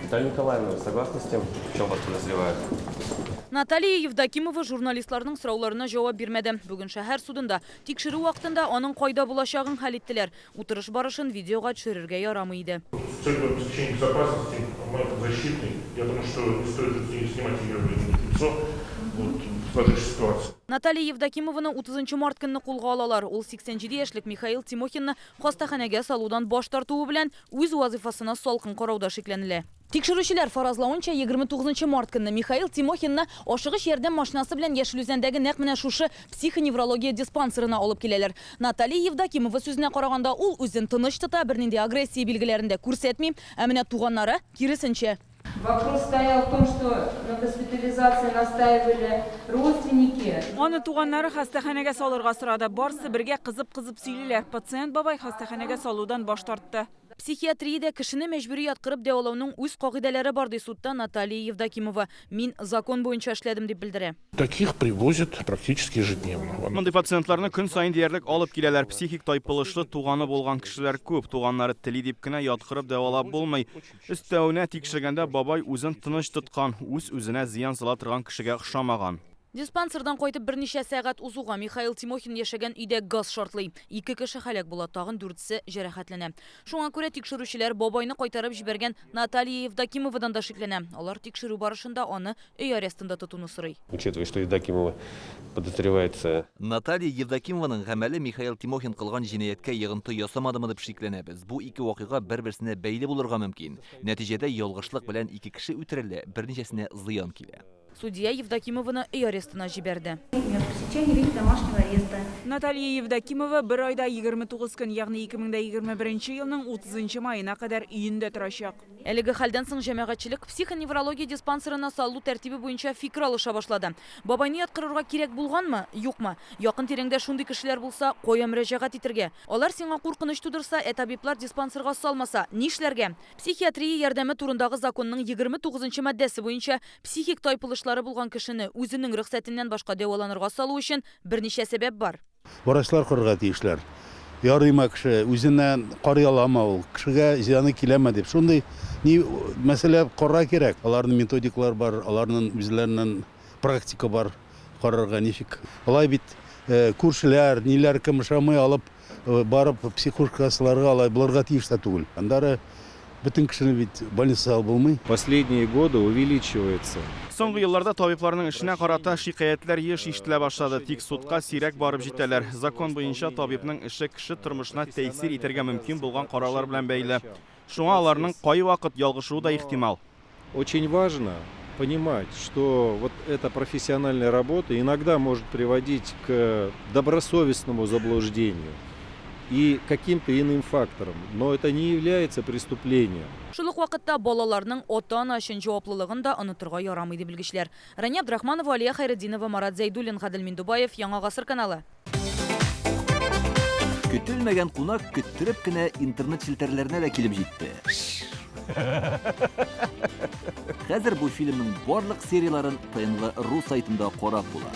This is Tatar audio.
Наталья Николаевна, вы согласны с тем, в чем вас подозревают? Наталья Евдокимова журналистларның сорауларына җавап бирмәде. Бүген шәһәр судында тикшерү вакытында аның кайда булачагын хәл иттеләр. Утырыш барышын видеога төшерергә ярамый иде. С целью обеспечения безопасности мы подзащитной. Я думаю, что не стоит снимать ее лицо вот, в сложившейся ситуации. Наталья Евдокимованы 30 март көнне кулга алалар. Ул 87 яшьлек Михаил Тимохинны хастаханәгә салудан баш тартуы белән үз вазыйфасына салкын карауда шикләнелә. Тикшерүчеләр фаразлавынча, 29 март көнне Михаил Тимохинны ашыгыч ярдәм машинасы белән Яшел Үзәндәге нәкъ менә шушы психоневрология диспансерына алып киләләр. Наталья Евдокимова сүзенә караганда, ул үзен тыныч тота, бернинди агрессия билгеләрен дә күрсәтми. Ә менә туганнары, киресенчә. Вопрос стоял в том, что на госпитализации настаивали родственники. Аны туганнары хастаханәгә салырга сорады. Барысы бергә кызып-кызып сөйлиләр. Пациент бабай хастаханәгә салудан баш тартты. Психиатриядә кешене мәҗбүри яткырып дәвалауның үз кагыйдәләре бар, ди судта Наталья Евдокимова. Мин закон буенча эшләдем, дип белдерә. Таких привозят практически ежедневно. Мондый пациентларны көн саен диярлек алып киләләр. Психик тайпылышлы туганы булган кешеләр күп. Туганнары тели дип кенә яткырып дәвалап булмый. Өстәвенә, тикшергәндә бабай үзен тыныч тоткан, үз-үзенә зыян сала торган кешегә охшамаган. Диспансердан кайтып берничә сәгать узуга Михаил Тимохин яшәгән өйдә газ шартлый. Ике кеше һәлак була, тагын дүртесе җәрәхәтләнә. Шуңа күрә тикшерүчеләр бабайны кайтарып җибәргән Наталья Евдокимовадан да шикләнә. Алар тикшерү барышында аны өй арестында тотуны сорый. Учитывая, что Евдокимова подозревается. Наталья Евдокимованың гамәле Михаил Тимохин кылган җинаятькә йогынты ясамадымы дип шикләнәбез. Бу ике вакыйга бер-берсенә бәйле булырга мөмкин. Нәтиҗәдә ялгышлык белән ике кеше үтерелә, берничәсенә зыян килә. Судья Евдокимованы өй арестына җибәрде. Мер пресечения в виде домашнего ареста. Наталья Евдокимова бер айда 29 көн, ягъни 2021 елның 30 маена кадәр өендә торачак. Әлеге хәлдән соң җәмәгатьчелек психоневрология диспансерына салу тәртибе буенча фикер алыша башлады. Бабайны яткырырга кирәк булганмы, юкмы? Якын-тирәңдә шундый кешеләр булса, кая мөрәҗәгать итергә? Алар сиңа куркыныч тудырса, ә табиблар диспансерга салмаса, нишләргә? Психиатрия ярдәме турындагы законның 29 нчы маддәсе буенча, психик тайпылышлары булган кешене үзенең рөхсәтеннән башка дәваланырга салу өчен берничә сәбәп бар. Врачлар карарга тиешләр. Ярыймы кеше, үзенә карый аламы ул, кешегә зыяны киләме дип. Шундый ни мәсьәлә карарга кирәк. Аларның методикалары бар, аларның үзләренең практика бар карарга ничек. Алай бит күршеләр, ниләр кем ышанмый алып барып психушкага сыларга алай булырга тиеш тә түгел. Аннары Бөтен кешене бит больницага салып булмый. Последние годы увеличивается. Соңгы елларда табибларның эшенә карата шикаятьләр еш ишетелә башлады, тик судка сирәк барып җитәләр. Закон буенча, табибның эше кеше тормышына тәэсир итәргә мөмкин булган карарлар белән бәйле. Шуңа аларның кайвакыт ялгышуы да ихтимал. Очень важно понимать, что вот эта профессиональная работа иногда может приводить к добросовестному заблуждению и каким-то иным факторам, но это не является преступлением. Шул ук вакытта балаларның ата-ана өчен җаваплылыгын да онытырга ярамый, ди белгечләр. Рания Абдрахманова, Алия Хәйретдинова, Марат Зәйдуллин, Гадел Миндубаев, Яңа гасыр каналы. Көтелмәгән кунак көттереп кенә интернет челтәрләренә дә килеп җитте. Хәзер бу фильмның барлык серияләрен ТНВ ру сайтында карап була.